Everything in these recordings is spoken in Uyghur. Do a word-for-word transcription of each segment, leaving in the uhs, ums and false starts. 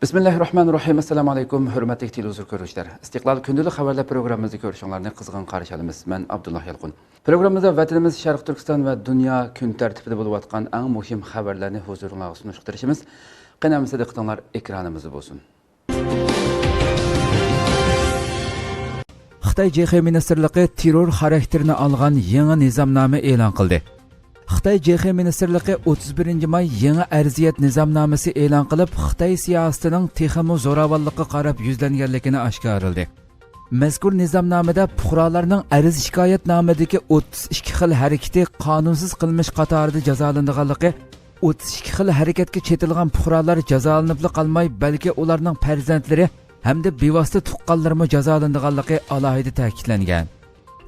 بىسمىللاھىررەھمانىررەھىم. ئەسسالامۇ ئەلەيكۇم، ھۆرمەتلىك تېلېۋىزور كۆرۈشلەر. ئىستىقلال كۈندىلىك خەۋەرلەر پروگراممىمىزدا كۆرۈشۈڭلارنى قىزغىن قارشى ئالىمىز. مەن ئابدۇللا يالقۇن. پروگراممىمىزدا ۋەتىنىمىز شەرقىي تۈركىستان ۋە دۇنيا كۈن تەرتىپىدە بولۇۋاتقان ئەڭ مۇھىم خەۋەرلەرنى ھۇزۇرۇڭلارغا سۇنۇشقا تىرىشىمىز. قېنى ئەمىسە دىققىتىڭلار ئېكرانىمىزدا بولسۇن. خىتاي جې خې مىنىستىرلىقى تېررور خاراكتېرىنى ئالغان يېڭى نىزامنامە ئېلان قىلدى. خىتاي جې خې مىنىستىرلىقى ئوتتۇز بىرىنچى ماي يېڭى ئەرزىيەت نىزامنامىسى ئېلان قىلىپ، خىتاي سىياسىتىنىڭ تېخىمۇ زوراۋانلىققا قاراپ يۈزلەنگەنلىكىنى ئاشكارىلىدى. مەزكۇر نىزامنامىدە پۇقرالارنىڭ ئەرز شىكايەتنامىدىكى ئوتتۇز ئىككى خىل ھەرىكىتى قانۇنسىز قىلمىش قاتارىدا جازالىنىدىغانلىقى، ئوتتۇز ئىككى خىل ھەرىكەتكە چېتىلغان پۇقرالار جازالىنىپلا قالماي، بەلكى ئۇلارنىڭ پەرزەنتلىرى ھەمدە بىۋاسىتە تۇغقانلىرىمۇ جازالىنىدىغانلىقى ئالاھىدە تەكىتلەنگەن.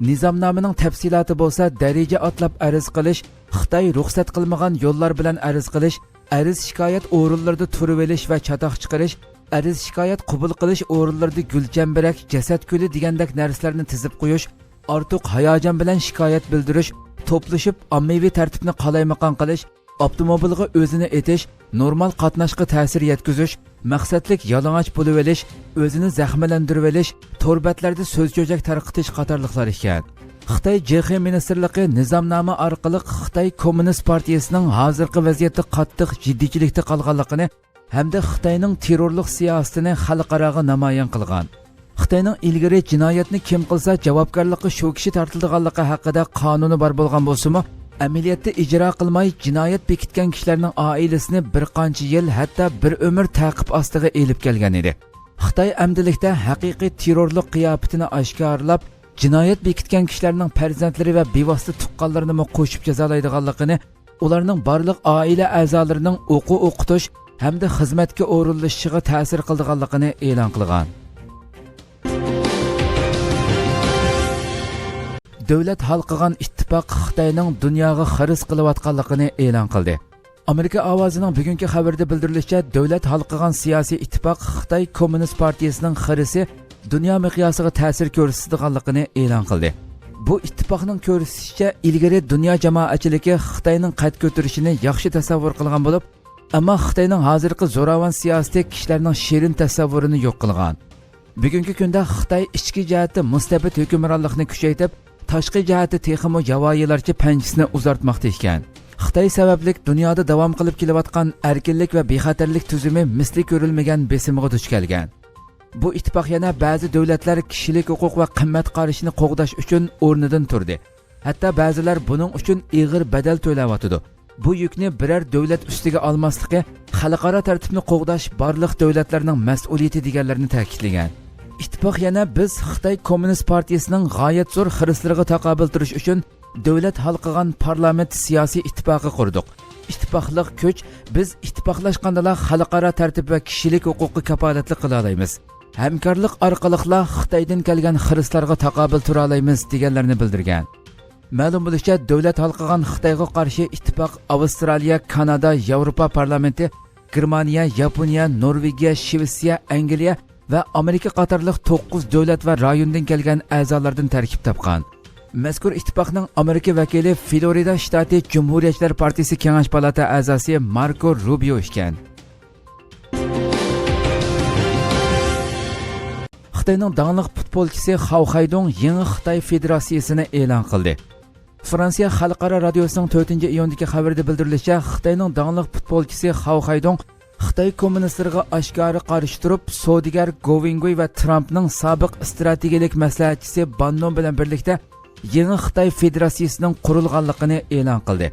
نىزامنامىنىڭ تەپسىلاتى بولسا دەرىجە ئاتلاپ ئەرز قىلىش، خىتاي رۇخسەت قىلمىغان يوللار بىلەن ئەرز قىلىش، ئەرز شىكايەت ئورۇنلىرىدا تۇرۇۋېلىش ۋە چاتاق چىقىرىش، ئەرز شىكايەت قوبۇل قىلىش ئورۇنلىرىدا گۈلچەمبىرەك، جەسەت گۈلى دېگەندەك نەرسىلەرنى تىزىپ قويۇش، ئارتۇق ھاياجان بىلەن شىكايەت بىلدۈرۈش، توپلىشىپ ئاممىۋى تەرتىپنى قالايمىقان قىلىش، ئاپتوموبىلغا ئۆزىنى ئېتىش، نورمال قاتناشقا تەسىر يەتكۈزۈش، مەقسەتلىك يالىڭاچ بولۇۋېلىش، ئۆزىنى زەخىملەندۈرۈۋېلىش، تور بەتلەردە سۆز-چۆچەك تارقىتىش قاتارلىقلار ئىكەن. خىتاي جې خې مىنىستىرلىقى نىزامنامە ئارقىلىق خىتاي كوممۇنىست پارتىيىسىنىڭ ھازىرقى ۋەزىيەتتە قاتتىق جىددىيچىلىكتە قالغانلىقىنى ھەمدە خىتاينىڭ تېررورلۇق سىياسىتىنى خەلقئاراغا نامايان قىلغان. خىتاينىڭ ئىلگىرى جىنايەتنى كىم قىلسا جاۋابكارلىققا شۇ كىشى تارتىلىدىغانلىقى ھەققىدە قانۇنى بار بولغان بولسىمۇ، ئەمەلىيەتتە ئىجرا قىلماي، جىنايەت بېكىتكەن كىشىلەرنىڭ ئائىلىسىنى بىر قانچە يىل، ھەتتا بىر ئۆمۈر تەقىب ئاستىغا ئېلىپ كەلگەن ئىدى. خىتاي ئەمدىلىكتە ھەقىقىي تېررورلۇق قىياپىتىنى ئاشكارىلاپ، جىنايەت بېكىتكەن كىشىلەرنىڭ پەرزەنتلىرى ۋە بىۋاسىتە تۇغقانلىرىنىمۇ قوشۇپ جازالايدىغانلىقىنى، ئۇلارنىڭ بارلىق ئائىلە ئەزالىرىنىڭ ئوقۇ ئوقۇتۇش ھەمدە خىزمەتكە ئورۇنلىشىشىغا تەسىر قىلىدىغانلىقىنى ئېلان قىلغان. دۆلەت ھالقىغان ئىتتىپاق خىتاينىڭ دۇنياغا خىرىس قىلىۋاتقانلىقىنى ئېلان قىلدى. ئامېرىكا ئاۋازىنىڭ بۈگۈنكى خەۋىرىدە بىلدۈرۈلۈشىچە، دۆلەت ھالقىغان سىياسىي ئىتتىپاق خىتاي كوممۇنىست پارتىيىسىنىڭ خىرىسى دۇنيا مىقياسىغا تەسىر كۆرسىتىدىغانلىقىنى ئېلان قىلدى. بۇ ئىتتىپاقنىڭ كۆرسىتىشىچە، ئىلگىرى دۇنيا جامائەتچىلىكى خىتاينىڭ قەد كۆتۈرۈشىنى ياخشى تەسەۋۋۇر قىلغان بولۇپ، ئەمما خىتاينىڭ ھازىرقى زوراۋان سىياسىتى كىشىلەرنىڭ شېرىن تەسەۋۋۇرىنى يوق قىلغان. بۈگۈنكى كۈندە خىتاي ئىچكى جەھەتتە مۇستەبىت ھۆكۈمرانلىقنى كۈچەيتىپ، تاشقى جەھەتتە تېخىمۇ ياۋايىلارچە پەنجىسىنى ئۇزارتماقتا ئىكەن. خىتاي سەۋەبلىك دۇنيادا داۋام قىلىپ كېلىۋاتقان ئەركىنلىك ۋە بىخەتەرلىك تۈزۈمى مىسلى كۆرۈلمىگەن بېسىمغا دۇچ كەلگەن. بۇ ئىتتىپاق يەنە بەزى دۆلەتلەر كىشىلىك ھوقۇق ۋە قىممەت قارىشىنى قوغداش ئۈچۈن ئورنىدىن تۇردى. ھەتتا بەزىلەر بۇنىڭ ئۈچۈن ئېغىر بەدەل تۆلەۋاتىدۇ. بۇ يۈكنى بىرەر دۆلەت ئۈستىگە ئالماسلىقى خەلقئارا تەرتىپنى قوغداش بارلىق دۆلەتلەرنىڭ مەسئۇلىيىتى دېگەنلەرنى تەكىتلىگەن. ئىتتىپاق يەنە بىز خىتاي كوممۇنىست پارتىيىسىنىڭ غايەت زور خىرىسلىرىغا تاقابىل تۇرۇش ئۈچۈن دۆلەت ھالقىغان پارلامېنت سىياسىي ئىتتىپاقى قۇردۇق. ئىتتىپاقلىق كۈچ، بىز ئىتتىپاقلاشقاندىلا خەلقئارا تەرتىپ ۋە كىشىلىك ھوقۇققا كاپالەتلىك قىلالايمىز. ھەمكارلىق ئارقىلىقلا خىتايدىن كەلگەن خىرىسلارغا تاقابىل تۇرالايمىز، دېگەنلەرنى بىلدۈرگەن. مەلۇم بولۇشىچە، دۆلەت ھالقىغان خىتايغا قارشى ئىتتىپاق ئاۋسترالىيە، كانادا، ياۋروپا پارلامېنتى، گېرمانىيە، ياپونىيە، نورۋېگىيە، شىۋېتسىيە، ئەنگلىيە ۋە ئامېرىكا قاتارلىق توققۇز دۆلەت ۋە رايوندىن كەلگەن ئەزالاردىن تەركىب تاپقان. مەزكۇر ئىتتىپاقنىڭ ئامېرىكا ۋەكىلى فلورىدا شتاتى جۇمھۇرىيەتچىلەر پارتىيىسى كېڭەش پالاتا ئەزاسى ماركو روبىيو ئىكەن. خىتاينىڭ داڭلىق پۇتبولچىسى خاۋ خەيدۇڭ يېڭى خىتاي فېدېراتسىيىسىنى ئېلان قىلدى. فرانسىيە خەلقئارا رادىيوسىنىڭ تۆتىنچى ئىيۇندىكى خەۋىرىدە بىلدۈرۈلۈشىچە، خىتاينىڭ داڭلىق پۇتبولچىسى خاۋ خەيدۇڭ خىتاي كوممۇنىستلىرىغا ئاشكارا قارشى تۇرۇپ، سودىگەر گوۋېنگۇي ۋە ترامپنىڭ سابىق ئىستراتېگىيەلىك مەسلىھەتچىسى باننون بىلەن بىرلىكتە يېڭى خىتاي فېدېراتسىيىسىنىڭ قۇرۇلغانلىقىنى ئېلان قىلدى.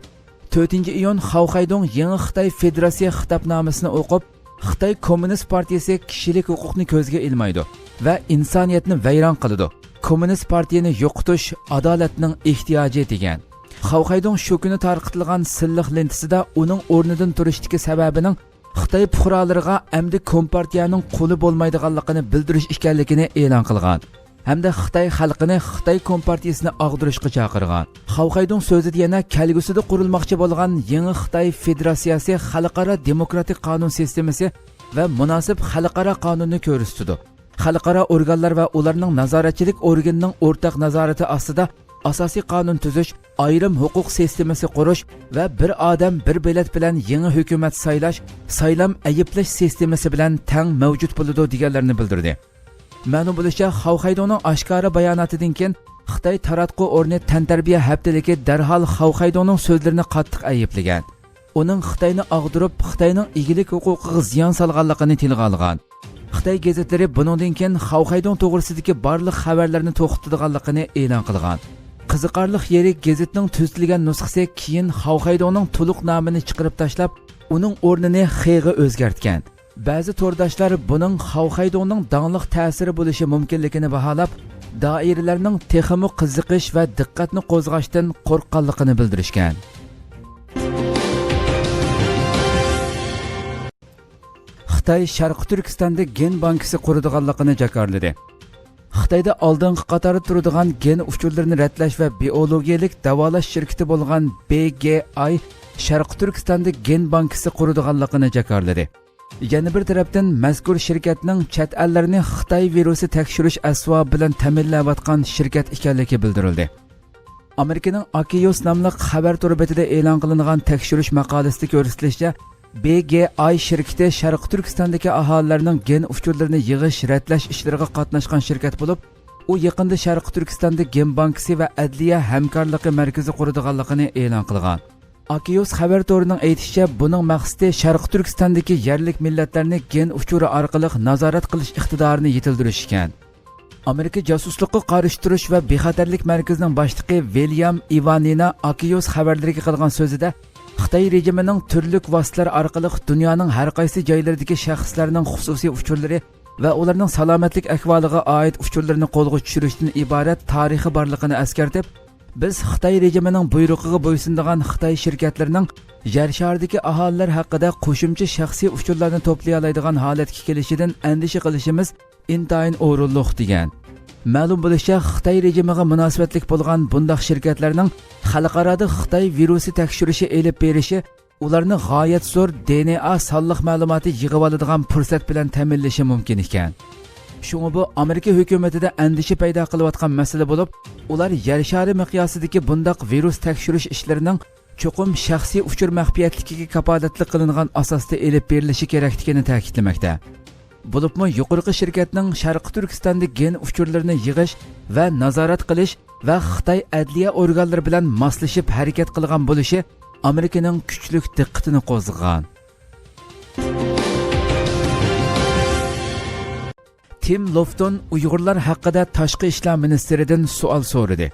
تۆتىنچى ئىيۇن خاۋ خەيدۇڭ يېڭى خىتاي فېدېراتسىيە خىتابنامىسىنى ئوقۇپ، خىتاي كوممۇنىست پارتىيىسى كىشىلىك ھوقۇقنى كۆزگە ئىلمايدۇ ۋە ئىنسانىيەتنى ۋەيران قىلىدۇ. كوممۇنىست پارتىيىنى يوقىتىش ئادالەتنىڭ ئېھتىياجى، دېگەن. خاۋ خەيدۇڭ شۇ كۈنى تارقىتىلغان سىللىق لېنتىسىدا ئۇنىڭ ئورنىدىن تۇرۇشتىكى سەۋەبىنىڭ خىتاي پۇقرالىرىغا ئەمدى كومپارتىيەنىڭ قۇلى بولمايدىغانلىقىنى بىلدۈرۈش ئىكەنلىكىنى ئېلان قىلغان ھەمدە خىتاي خەلقىنى خىتاي كومپارتىيىسىنى ئاغدۇرۇشقا چاقىرغان. خاۋ خەيدۇڭ سۆزىدە يەنە كەلگۈسىدە قۇرۇلماقچى بولغان يېڭى خىتاي فېدېراتسىيەسى خەلقئارا دېموكراتىك قانۇن سىستېمىسى ۋە مۇناسىپ خەلقئارا قانۇننى كۆرسىتىدۇ. خەلقئارا ئورگانلار ۋە ئۇلارنىڭ نازارەتچىلىك ئورگىنىنىڭ ئورتاق نازارىتى ئاستىدا ئاساسىي قانۇن تۈزۈش، ئايرىم ھوقۇق سىستېمىسى قۇرۇش ۋە بىر ئادەم بىر بېلەت بىلەن يېڭى ھۆكۈمەت سايلاش، سايلام ئەيىبلەش سىستېمىسى بىلەن تەڭ مەۋجۇت بولىدۇ دېگەنلەرنى بىلدۈردى. مەلۇم بولۇشىچە، خاۋخەيدۇڭنىڭ ئاشكارا باياناتىدىن كېيىن خىتاي تاراتقۇ ئورنى تەنتەربىيە ھەپتىلىكى دەرھال خاۋخەيدۇڭنىڭ سۆزلىرىنى قاتتىق ئەيىبلىگەن. ئۇنىڭ خىتاينى ئاغدۇرۇپ، خىتاينىڭ ئىگىلىك ھوقۇقىغا زىيان سالغانلىقىنى تىلغا ئالغان. خىتاي گېزىتلىرى بۇنىڭدىن كېيىن خاۋخەيدۇڭ توغرىسىدىكى بارلىق خەۋەرلەرنى توختىتىدىغانلىقىنى ئېلان قىلغان. قىزىقارلىق يېرى، گېزىتنىڭ تۈزىتىلگەن نۇسخىسى كېيىن خاۋخەيدۇڭنىڭ تولۇق نامىنى چىقىرىپ تاشلاپ، ئۇنىڭ ئورنىنى خېغا ئۆزگەرتكەن. بەزى تورداشلار بۇنىڭ خاۋخەيدۇڭنىڭ داڭلىق تەسىرى بولۇشى مۇمكىنلىكىنى باھالاپ، دائىرىلەرنىڭ تېخىمۇ قىزىقىش ۋە دىققەتنى قوزغاشتىن قورققانلىقىنى بىلدۈرۈشكەن. خىتاي شەرقىي تۈركىستاندا گېن بانكىسى قۇرىدىغانلىقىنى جاكارلىدى. خىتايدا ئالدىنقى قاتاردا تۇرىدىغان گېن ئۇچۇرلىرىنى رەتلەش ۋە بىئولوگىيەلىك داۋالاش شىركىتى بولغان بى گې ئاي شەرقىي تۈركىستاندا گېن بانكىسى قۇرىدىغانلىقىنى جاكارلىدى. يەنە بىر تەرەپتىن، مەزكۇر شىركەتنىڭ چەت ئەللەرنى خىتاي ۋىرۇسى تەكشۈرۈش ئەسۋابى بىلەن تەمىنلەۋاتقان شىركەت ئىكەنلىكى بىلدۈرۈلدى. ئامېرىكىنىڭ ئاكسىيوس ناملىق خەۋەر تورى بېتىدە ئېلان قىلىنغان تەكشۈرۈش ماقالىسىدە كۆرسىتىلىشىچە، بى گې ئاي شىركىتى شەرقىي تۈركىستاندىكى ئاھالىلەرنىڭ گېن ئۇچۇرلىرىنى يىغىش، رەتلەش ئىشلىرىغا قاتناشقان شىركەت بولۇپ، ئۇ يېقىندا شەرقىي تۈركىستاندا گېن بانكىسى ۋە ئەدلىيە ھەمكارلىقى مەركىزى قۇرىدىغانلىقىنى ئېلان قىلغان. ئاكسىيوس خەۋەر تورىنىڭ ئېيتىشىچە، بۇنىڭ مەقسىتى شەرقىي تۈركىستاندىكى يەرلىك مىللەتلەرنى گېن ئۇچۇرى ئارقىلىق نازارەت قىلىش ئىقتىدارىنى يېتىلدۈرۈش ئىكەن. ئامېرىكا جاسۇسلۇققا قارشى تۇرۇش ۋە بىخەتەرلىك مەركىزىنىڭ باشلىقى ۋىليام ئىۋانىنا ئاكسىيوس خەۋەرلىرىگە قىلغان سۆزىدە، خىتاي رېجىمىنىڭ تۈرلۈك ۋاسىتىلەر ئارقىلىق دۇنيانىڭ ھەر قايسى جايلىرىدىكى شەخسلەرنىڭ خۇسۇسىي ئۇچۇرلىرى ۋە ئۇلارنىڭ سالامەتلىك ئەھۋالىغا ئائىت ئۇچۇرلىرىنى قولغا چۈشۈرۈشتىن ئىبارەت تارىخى بارلىقىنى ئەسكەرتىپ، بىز خىتاي رېجىمىنىڭ بۇيرۇقىغا بويسۇنىدىغان خىتاي شىركەتلىرىنىڭ يەر شارىدىكى ئاھالىلەر ھەققىدە قوشۇمچە شەخسىي ئۇچۇرلارنى توپلىيالايدىغان ھالەتكە كېلىشىدىن ئەندىشە قىلىشىمىز ئىنتايىن ئورۇنلۇق، دېگەن. مەلۇم بولۇشىچە، خىتاي رېجىمىغا مۇناسىۋەتلىك بولغان بۇنداق شىركەتلەرنىڭ خەلقئارادا خىتاي ۋىرۇسى تەكشۈرۈشى ئېلىپ بېرىشى ئۇلارنى غايەت زور دې ئېن ئې سانلىق مەلۇماتى يىغىۋالىدىغان پۇرسەت بىلەن تەمىنلىشى مۇمكىن ئىكەن. شۇڭا بۇ ئامېرىكا ھۆكۈمىتىدە ئەندىشە پەيدا قىلىۋاتقان مەسىلە بولۇپ، ئۇلار يەر شارى مىقياسىدىكى بۇنداق ۋىرۇس تەكشۈرۈش ئىشلىرىنىڭ چوقۇم شەخسىي ئۇچۇر مەخپىيەتلىكىگە كاپالەتلىك قىلىنغان ئاساستا ئېلىپ بېرىلىشى كېرەكلىكىنى تەكىتلىمەكتە. بولۇپمۇ يۇقىرىقى شىركەتنىڭ شەرقىي تۈركىستاندا گېن ئۇچۇرلىرىنى يىغىش ۋە نازارەت قىلىش ۋە خىتاي ئەدلىيە ئورگانلىرى بىلەن ماسلىشىپ ھەرىكەت قىلغان بولۇشى ئامېرىكىنىڭ كۈچلۈك دىققىتىنى قوزغىغان. تىم لوفتون ئۇيغۇرلار ھەققىدە تاشقى ئىشلار مىنىستىرىدىن سوئال سورىدى.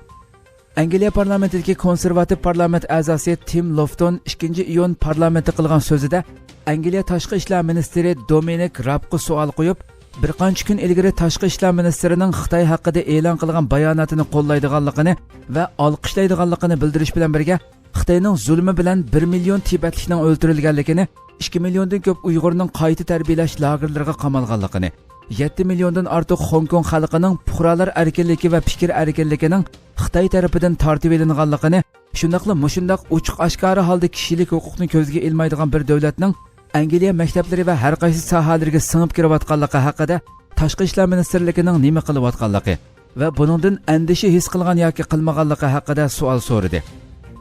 ئەنگلىيە پارلامېنتىدىكى كونسېرۋاتىپ پارلامېنت ئەزاسى تىم لوفتون ئىككىنچى ئىيۇن پارلامېنتتا قىلغان سۆزىدە، ئەنگلىيە تاشقى ئىشلار مىنىستىرى دومىنىك رابقا سوئال قويۇپ، بىر قانچە كۈن ئىلگىرى تاشقى ئىشلار مىنىستىرىنىڭ خىتاي ھەققىدە ئېلان قىلغان باياناتىنى قوللايدىغانلىقىنى ۋە ئالقىشلايدىغانلىقىنى بىلدۈرۈش بىلەن بىرگە، خىتاينىڭ زۇلۇمى بىلەن بىر مىليون تىبەتلىكنىڭ ئۆلتۈرۈلگەنلىكىنى، ئىككى مىليوندىن كۆپ ئۇيغۇرنىڭ قايتا تەربىيەلەش لاگېرلىرىغا قامالغانلىقىنى، يەتتە مىليوندىن ئارتۇق خوڭكوڭ خەلقىنىڭ پۇقرالار ئەركىنلىكى ۋە پىكىر ئەركىنلىكىنىڭ خىتاي تەرىپىدىن تارتىۋېلىنغانلىقىنى، شۇنداقلا مۇشۇنداق ئوچۇق-ئاشكارا ھالدا كىشىلىك ھوقۇقنى كۆزگە ئىلمايدىغان بىر دۆلەتنىڭ ئەنگلىيە مەكتەپلىرى ۋە ھەر قايسى ساھەلىرىگە سىڭىپ كىرىۋاتقانلىقى ھەققىدە تاشقى ئىشلار مىنىستىرلىكىنىڭ نېمە قىلىۋاتقانلىقى ۋە بۇنىڭدىن ئەندىشە ھېس قىلغان ياكى قىلمىغانلىقى ھەققىدە سوئال سورىدى.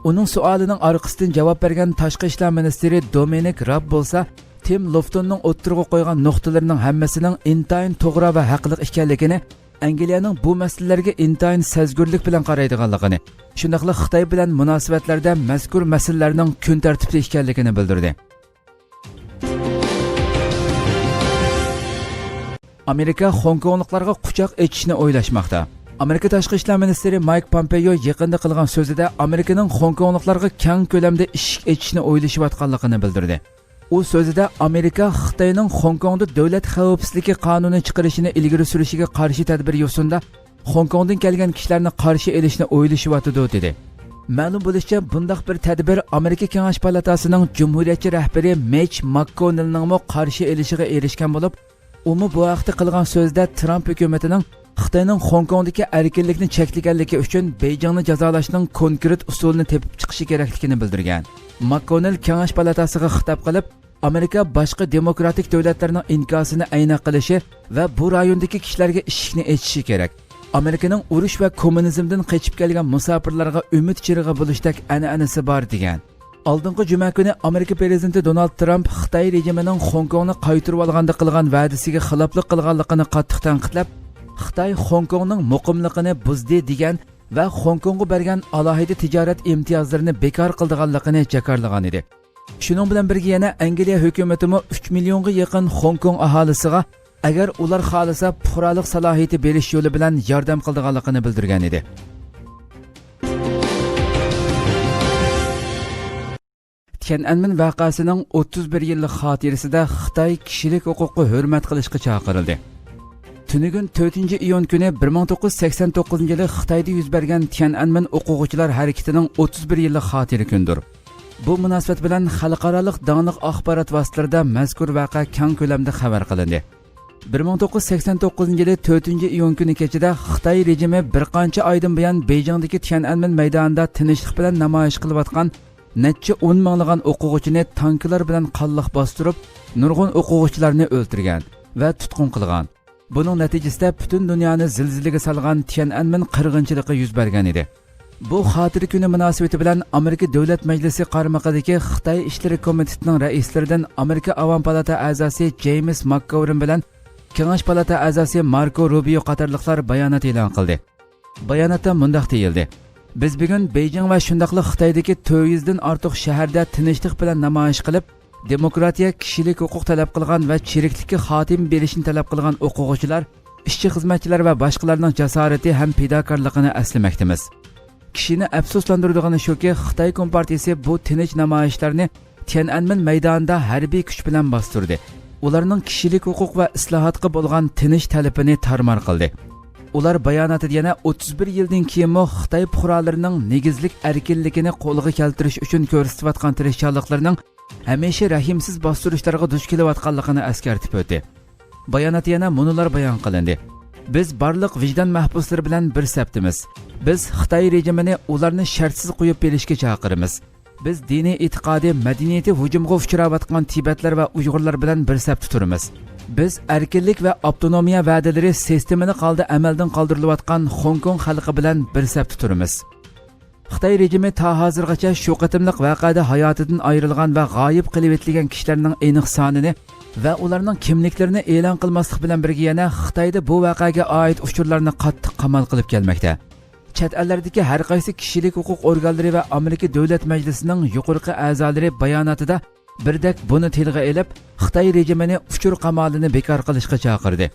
ئۇنىڭ سوئالىنىڭ ئارقىسىدىن جاۋاب بەرگەن تاشقى ئىشلار مىنىستىرى دومىنىك راب بولسا، تىم لوفتوننىڭ ئوتتۇرىغا قويغان نۇقتىلىرىنىڭ ھەممىسىنىڭ ئىنتايىن توغرا ۋە ھەقلىق ئىكەنلىكىنى، ئەنگلىيەنىڭ بۇ مەسىلىلەرگە ئىنتايىن سەزگۈرلۈك بىلەن قارايدىغانلىقىنى، شۇنداقلا خىتاي بىلەن مۇناسىۋەتلەردە مەزكۇر مەسىلىلەرنىڭ كۈن تەرتىپتە ئىكەنلىكىنى بىلدۈردى. ئامېرىكا خوڭكوڭلۇقلارغا قۇچاق ئېچىشنى ئويلاشماقتا. ئامېرىكا تاشقى ئىشلار مىنىستىرى مايك پومپېيو يېقىندا قىلغان سۆزىدە ئامېرىكىنىڭ خوڭكوڭلۇقلارغا كەڭ كۆلەمدە ئىشىك ئېچىشنى ئويلىشىۋاتقانلىقىنى بىلدۈردى. ئۇ سۆزىدە ئامېرىكا خىتاينىڭ خوڭكوڭدا دۆلەت خەۋپسىزلىكى قانۇنى چىقىرىشىنى ئىلگىرى سۈرۈشىگە قارشى تەدبىر يوسۇندا خوڭكوڭدىن كەلگەن كىشىلەرنى قارشى ئېلىشنى ئويلىشىۋاتىدۇ، دېدى. مەلۇم بولۇشىچە، بۇنداق بىر تەدبىر ئامېرىكا كېڭەش پالاتاسىنىڭ جۇمھۇرىيەتچى رەھبىرى مېچ ماككونېلنىڭمۇ قارشى ئېلىشىغا ئېرىشكەن بولۇپ، ئۇمۇ بۇ ھەقتە قىلغان سۆزىدە ترامپ ھۆكۈمىتىنىڭ خىتاينىڭ خوڭكوڭدىكى ئەركىنلىكنى چەكلىگەنلىكى ئۈچۈن بېيجىڭنى جازالاشنىڭ كونكرېت ئۇسۇلىنى تېپىپ چىقىشى كېرەكلىكىنى بىلدۈرگەن. ماككونېل كېڭەش پالاتاسىغا خىتاب قىلىپ، ئامېرىكا باشقا دېموكراتىك دۆلەتلەرنىڭ ئىنكاسىنى ئەينەك قىلىشى ۋە بۇ رايوندىكى كىشىلەرگە ئىشىكنى ئېچىشى كېرەك. ئامېرىكىنىڭ ئۇرۇش ۋە كوممۇنىزمدىن قېچىپ كەلگەن مۇساپىرلارغا ئۈمىد چىرىغى بولۇشتەك ئەنئەنىسى بار، دېگەن. ئالدىنقى جۈمە كۈنى ئامېرىكا پىرېزىدېنتى دونالد ترامپ خىتاي رېجىمىنىڭ خوڭكوڭنى قايتۇرۇۋالغاندا قىلغان ۋەدىسىگە خىلاپلىق قىلغانلىقىنى قاتتىق تەنقىدلەپ، خىتاي خوڭكوڭنىڭ مۇقىملىقىنى بۇزدى، دېگەن ۋە خوڭكوڭغا بەرگەن ئالاھىدە تىجارەت ئىمتىيازلىرىنى بىكار قىلىدىغانلىقىنى جاكارلىغان ئىدى. شۇنىڭ بىلەن بىرگە يەنە ئەنگلىيە ھۆكۈمىتىمۇ ئۈچ مىليونغا يېقىن خوڭكوڭ ئاھالىسىغا، ئەگەر ئۇلار خالىسا، پۇقرالىق سالاھىيىتى بېرىش يولى بىلەن ياردەم قىلىدىغانلىقىنى بىلدۈرگەن ئىدى. تيەنئەنمېن ۋەقەسىنىڭ ئوتتۇز بىر يىللىق خاتىرىسىدە خىتاي كىشىلىك ھوقۇققا ھۆرمەت قىلىشقا چاقىرىلدى. تۈنۈگۈن تۆتىنچى ئىيۇن كۈنى بىر مىڭ توققۇز يۈز سەكسەن توققۇزىنچى يىلى خىتايدا يۈز بەرگەن تيەنئەنمېن ئوقۇغۇچىلار ھەرىكىتىنىڭ ئوتتۇز بىر يىللىق خاتىرە كۈنىدۇر. بۇ مۇناسىۋەت بىلەن خەلقئارالىق داڭلىق ئاخبارات ۋاسىتىلىرىدا مەزكۇر ۋەقە كەڭ كۆلەمدە خەۋەر قىلىندى. بىر مىڭ توققۇز يۈز سەكسەن توققۇزىنچى يىلى تۆتىنچى ئىيۇن كۈنى كېچىدە خىتاي رېجىمى بىر قانچە ئايدىن بۇيان بېيجىڭدىكى تيەنئەنمېن مەيدانىدا تىنچلىق بىلەن نامايىش قىلىۋاتقان نەچچە ئون مىڭلىغان ئوقۇغۇچىنى تانكىلار بىلەن قانلىق باستۇرۇپ، نۇرغۇن ئوقۇغۇچىلارنى ئۆلتۈرگەن ۋە تۇتقۇن قىلغان. بۇنىڭ نەتىجىسىدە پۈتۈن دۇنيانى زىلزىلىگە سالغان تيەنئەنمېن قىرغىنچىلىقى يۈز بەرگەن ئىدى. بۇ خاتىرە كۈنى مۇناسىۋىتى بىلەن ئامېرىكا دۆلەت مەجلىسى قارمىقىدىكى خىتاي ئىشلىرى كومىتېتىنىڭ رەئىسلىرىدىن ئامېرىكا ئاۋام پالاتا ئەزاسى جېيمىس ماكگوۋېرن بىلەن كېڭەش پالاتا ئەزاسى ماركو روبىيو قاتارلىقلار بايانات ئېلان قىلدى. باياناتتا مۇنداق دېيىلدى: «بىز بۈگۈن بېيجىڭ ۋە شۇنداقلا خىتايدىكى تۆت يۈزدىن ئارتۇق شەھەردە تىنچلىق بىلەن نامايىش قىلىپ، دېموكراتىيە، كىشىلىك ھوقۇق تەلەپ قىلغان ۋە چىرىكلىككە خاتىمە بېرىشنى تەلەپ قىلغان ئوقۇغۇچىلار، ئىشچى-خىزمەتچىلەر ۋە باشقىلارنىڭ جاسارىتى ھەم پىداكارلىقىنى ئەسلىمەكتىمىز.» كىشىنى ئەپسۇسلاندۇرىدىغىنى شۇكى، خىتاي كومپارتىيىسى بۇ تىنچ نامايىشلارنى تيەنئەنمېن مەيدانىدا ھەربىي كۈچ بىلەن باستۇردى. ئۇلارنىڭ كىشىلىك ھوقۇق ۋە ئىسلاھاتقا بولغان تىنچ تەلىپىنى تارمار قىلدى. ئۇلار باياناتىدا يەنە ئوتتۇز بىر يىلدىن كېيىنمۇ خىتاي پۇقرالىرىنىڭ نېگىزلىك ئەركىنلىكىنى قولغا كەلتۈرۈش ئۈچۈن كۆرسىتىۋاتقان تىرىشچانلىقلىرىنىڭ ھەمىشە رەھىمسىز باستۇرۇشلارغا دۇچ كېلىۋاتقانلىقىنى ئەسكەرتىپ ئۆتتى. باياناتتا يەنە مۇنۇلار بايان قىلىندى: «بىز بارلىق ۋىجدان مەھبۇسلىرى بىلەن بىر سەپتىمىز. بىز خىتاي رېجىمىنى ئۇلارنى شەرتسىز قويۇپ بېرىشكە چاقىرىمىز. بىز دىنىي ئېتىقادى، مەدەنىيىتى ھۇجۇمغا ئۇچراۋاتقان تىبەتلەر ۋە ئۇيغۇرلار بىلەن بىر سەپتە تۇرىمىز. بىز ئەركىنلىك ۋە ئاپتونومىيە ۋەدىلىرى سىستېمىلىق ھالدا ئەمەلدىن قالدۇرۇلۇۋاتقان خوڭكوڭ خەلقى بىلەن بىر سەپتە تۇرىمىز.» خىتاي رېجىمى تا ھازىرغىچە شۇ قېتىملىق ۋەقەدە ھاياتىدىن ئايرىلغان ۋە غايىب قېلىۋېتىلگەن كىشىلەرنىڭ ئېنىق سانىنى ۋە ئۇلارنىڭ كىملىكلىرىنى ئېلان قىلماسلىق بىلەن بىرگە، يەنە خىتايدا بۇ ۋەقەگە ئائىت ئۇچۇرلارنى قاتتىق قامال قىلىپ كەلمەكتە. چەت ئەللەردىكى ھەر قايسى كىشىلىك ھوقۇق ئورگانلىرى ۋە ئامېرىكا دۆلەت مەجلىسىنىڭ يۇقىرىقى ئەزالىرى باياناتىدا بىردەك بۇنى تىلغا ئېلىپ، خىتاي رېجىمىنى ئۇچۇر قامالىنى بىكار قىلىشقا چاقىردى.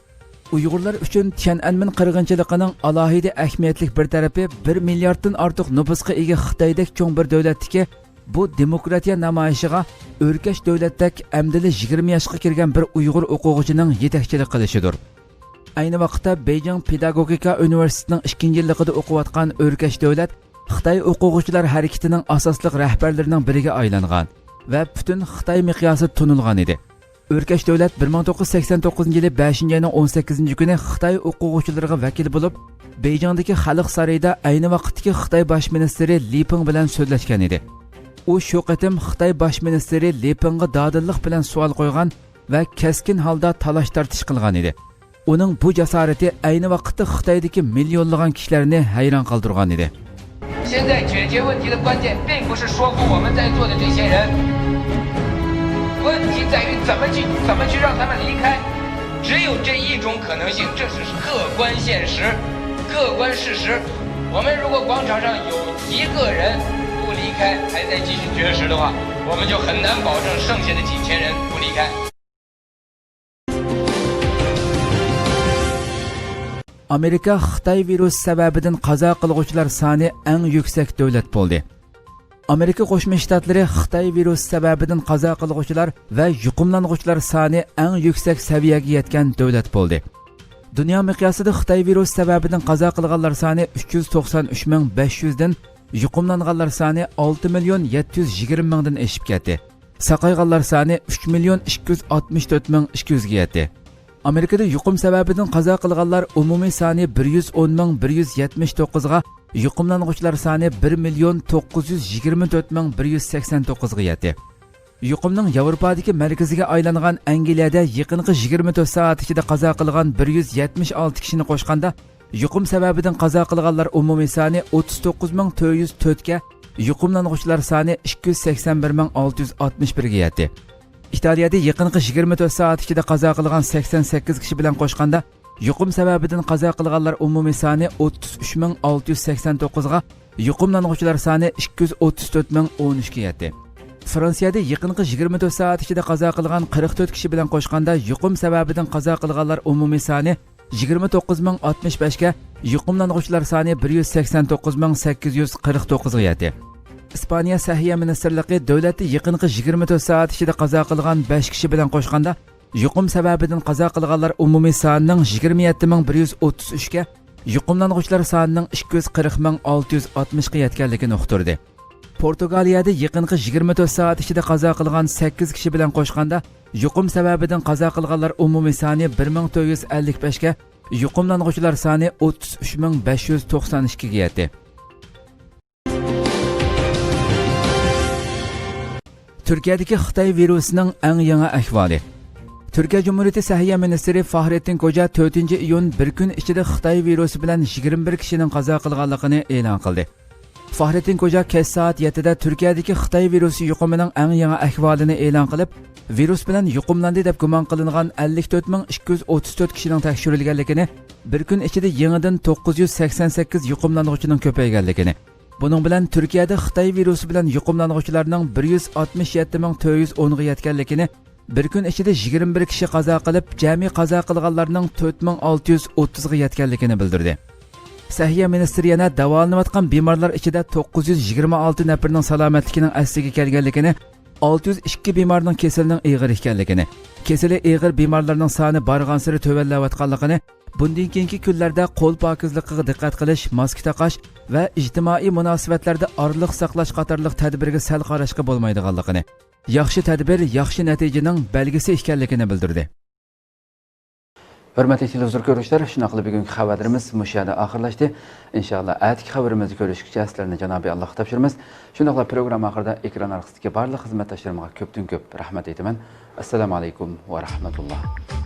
ئۇيغۇرلار ئۈچۈن تيەنئەنمېن قىرغىنچىلىقىنىڭ ئالاھىدە ئەھمىيەتلىك بىر تەرىپى، بىر مىلياردتىن ئارتۇق نوپۇسقا ئىگە خىتايدەك چوڭ بىر دۆلەتتىكى بۇ دېموكراتىيە نامايىشىغا ئۆركەش دۆلەتتەك ئەمدىلا يىگىرمە ياشقا كىرگەن بىر ئۇيغۇر ئوقۇغۇچىنىڭ يېتەكچىلىك قىلىشىدۇر. ئەينى ۋاقىتتا بېيجىڭ پېداگوگىكا ئۇنىۋېرسىتېتىنىڭ ئىككىنچى يىللىقىدا ئوقۇۋاتقان ئۆركەش دۆلەت خىتاي ئوقۇغۇچىلار ھەرىكىتىنىڭ ئاساسلىق رەھبەرلىرىنىڭ بىرىگە ئايلانغان ۋە پۈتۈن خىتاي مىقياسىدا تونۇلغان ئىدى. ئۆركەش دۆلەت بىر مىڭ توققۇز يۈز سەكسەن توققۇزىنچى يىلى بەشىنچى ئاينىڭ ئون سەككىزىنچى كۈنى خىتاي ئوقۇغۇچىلىرىغا ۋەكىل بولۇپ، بېيجىڭدىكى خەلق سارىيىدا ئەينى ۋاقىتتىكى خىتاي باش مىنىستىرى لى پېڭ بىلەن سۆزلەشكەن ئىدى. ئۇ شۇ قېتىم خىتاي باش مىنىستىرى لى پېڭغا دادىللىق بىلەن سوئال قويغان ۋە كەسكىن ھالدا تالاش-تارتىش قىلغان ئىدى. ئۇنىڭ بۇ جاسارىتى ئەينى ۋاقىتتا خىتايدىكى مىليونلىغان كىشىلەرنى ھەيران قالدۇرغان ئىدى. 现在解决问题的关键并不是说服我们在座的这些人，问题在于怎么去，怎么去让他们离开。只有这一种可能性，这是客观现实。客观事实，我们如果广场上有一个人不离开，还在继续绝食的话，我们就很难保证剩下的几千人不离开。 ئامېرىكا خىتاي ۋىرۇسى سەۋەبىدىن قازا قىلغۇچىلار سانى ئەڭ يۈكسەك دۆلەت بولدى. ئامېرىكا قوشما شتاتلىرى خىتاي ۋىرۇسى سەۋەبىدىن قازا قىلغۇچىلار ۋە يۇقۇملانغۇچىلار سانى ئەڭ يۈكسەك سەۋىيەگە يەتكەن دۆلەت بولدى. دۇنيا مىقياسىدا خىتاي ۋىرۇسى سەۋەبىدىن قازا قىلغانلار سانى ئۈچ يۈز توقسان ئۈچ مىڭ بەش يۈز دىن، يۇقۇملانغانلار سانى ئالتە مىليون يەتتە يۈز يىگىرمە مىڭدىن ئېشىپ كەتتى. ساقايغانلار سانى ئۈچ مىليون ئىككى يۈز ئاتمىش تۆت مىڭ ئىككى يۈزگە يەتتى. ئامېرىكىدا يۇقۇم سەۋەبىدىن قازا قىلغانلار ئومۇمىي سانى بىر يۈز ئون مىڭ بىر يۈز يەتمىش توققۇزغا، يۇقۇملانغۇچىلار سانى بىر مىليون توققۇز يۈز يىگىرمە تۆت مىڭ بىر يۈز سەكسەن توققۇزغا يەتتى. يۇقۇمنىڭ ياۋروپادىكى مەركىزىگە ئايلانغان ئەنگلىيەدە يېقىنقى يىگىرمە تۆت سائەت ئىچىدە قازا قىلغان بىر يۈز يەتمىش ئالتە كىشىنى قوشقاندا، يۇقۇم سەۋەبىدىن قازا قىلغانلار ئومۇمىي سانى ئوتتۇز توققۇز مىڭ تۆت يۈز تۆتكە، يۇقۇملانغۇچىلار سانى ئىككى يۈز سەكسەن بىر مىڭ ئالتە يۈز ئاتمىش بىرگە يەتتى. ئىتالىيەدە يېقىنقى يىگىرمە تۆت سائەت ئىچىدە قازا قىلغان سەكسەن سەككىز كىشى بىلەن قوشقاندا، يۇقۇم سەۋەبىدىن قازا قىلغانلار ئومۇمىي سانى ئوتتۇز ئۈچ مىڭ ئالتە يۈز سەكسەن توققۇزغا، يۇقۇملانغۇچىلار سانى ئىككى يۈز ئوتتۇز تۆت مىڭ ئون ئۈچكە يەتتى. فرانسىيەدە يېقىنقى يىگىرمە تۆت سائەت ئىچىدە قازا قىلغان قىرىق تۆت كىشى بىلەن قوشقاندا، يۇقۇم سەۋەبىدىن قازا قىلغانلار ئومۇمىي سانى يىگىرمە توققۇز مىڭ ئاتمىش بەشكە، يۇقۇملانغۇچىلار سانى بىر يۈز سەكسەن توققۇز مىڭ سەككىز يۈز قىرىق توققۇزغا يەتتى. ئىسپانىيە سەھىيە مىنىستىرلىقى دۆلەتتە يېقىنقى يىگىرمە تۆت سائەت ئىچىدە قازا قىلغان بەش كىشى بىلەن قوشقاندا، يۇقۇم سەۋەبىدىن قازا قىلغانلار ئومۇمىي سانىنىڭ يىگىرمە يەتتە مىڭ بىر يۈز ئوتتۇز ئۈچكە، يۇقۇملانغۇچىلار سانىنىڭ ئىككى يۈز قىرىق مىڭ ئالتە يۈز ئاتمىشقا يەتكەنلىكىنى ئۇقتۇردى. پورتۇگالىيەدە يېقىنقى يىگىرمە تۆت سائەت ئىچىدە قازا قىلغان سەككىز كىشى بىلەن قوشقاندا، يۇقۇم سەۋەبىدىن قازا قىلغانلار ئومۇمىي سانى بىر مىڭ تۆت يۈز ئەللىك بەشكە، يۇقۇملانغۇچىلار سانى ئوتتۇز ئۈچ مىڭ بەش يۈز توقسان ئىككىگە يەتتى. تۈركىيەدىكى خىتاي ۋىرۇسىنىڭ ئەڭ يېڭى ئەھۋالى. تۈركىيە جۇمھۇرىيىتى سەھىيە مىنىستىرى فاھرېتتىن كوجا تۆتىنچى ئىيۇن بىر كۈن ئىچىدە خىتاي ۋىرۇسى بىلەن يىگىرمە بىر كىشىنىڭ قازا قىلغانلىقىنى ئېلان قىلدى. فاھرېتتىن كوجا كەچ سائەت يەتتىدە تۈركىيەدىكى خىتاي ۋىرۇسى يۇقۇمىنىڭ ئەڭ يېڭى ئەھۋالىنى ئېلان قىلىپ، ۋىرۇس بىلەن يۇقۇملاندى دەپ گۇمان قىلىنغان ئەللىك تۆت مىڭ ئىككى يۈز ئوتتۇز تۆت كىشىنىڭ تەكشۈرۈلگەنلىكىنى، بىر كۈن ئىچىدە يېڭىدىن توققۇز يۈز سەكسەن سەككىز يۇقۇملانغۇچىنىڭ كۆپەيگەنلىكىنى، بۇنىڭ بىلەن تۈركىيەدە خىتاي ۋىرۇسى بىلەن يۇقۇملانغۇچىلارنىڭ بىر يۈز ئاتمىش يەتتە مىڭ تۆت يۈز ئونغا يەتكەنلىكىنى، بىر كۈن ئىچىدە يىگىرمە بىر كىشى قازا قىلىپ، جەمئىي قازا قىلغانلارنىڭ تۆت مىڭ ئالتە يۈز ئوتتۇزغا يەتكەنلىكىنى بىلدۈردى. سەھىيە مىنىستىرى يەنە داۋالىنىۋاتقان بىمارلار ئىچىدە توققۇز يۈز يىگىرمە ئالتە نەپىرىنىڭ سالامەتلىكىنىڭ ئەسلىگە كەلگەنلىكىنى، ئالتە يۈز ئىككى بىمارنىڭ كېسىلىنىڭ ئېغىر ئىكەنلىكىنى، كېسىلى ئېغىر بىمارلارنىڭ سانى بارغانسېرى تۆۋەنلەۋاتقانلىقىنى، بۇندىن كېيىنكى كۈنلەردە قول پاكىزلىقىغا دىققەت قىلىش، ماسكا تاقاش ۋە ئىجتىمائىي مۇناسىۋەتلەردە ئارىلىق ساقلاش قاتارلىق تەدبىرگە سەل قاراشقا بولمايدىغانلىقىنى، ياخشى تەدبىر ياخشى نەتىجىنىڭ بەلگىسى ئىكەنلىكىنى بىلدۈردى. ھۆرمەتلىك تېلېۋىزور كۆرۈشلەر، شۇنداقلا بۈگۈنكى خەۋەرلىرىمىز مۇشۇ يەردە ئاخىرلاشتى. ئىنشائاللا، ئەتىكى خەۋىرىمىزدە كۆرۈشكىچە سىلەرنى جانابى ئاللاغا تاپشۇرىمىز. شۇنداقلا پروگرامما ئاخىرىدا ئېكران ئارقىسىدىكى بارلىق خىزمەتداشلىرىمغا كۆپتىن كۆپ رەھمەت ئېيتىمەن. ئەسسالامۇ ئەلەيكۇم ۋە رەھمەتۇللا.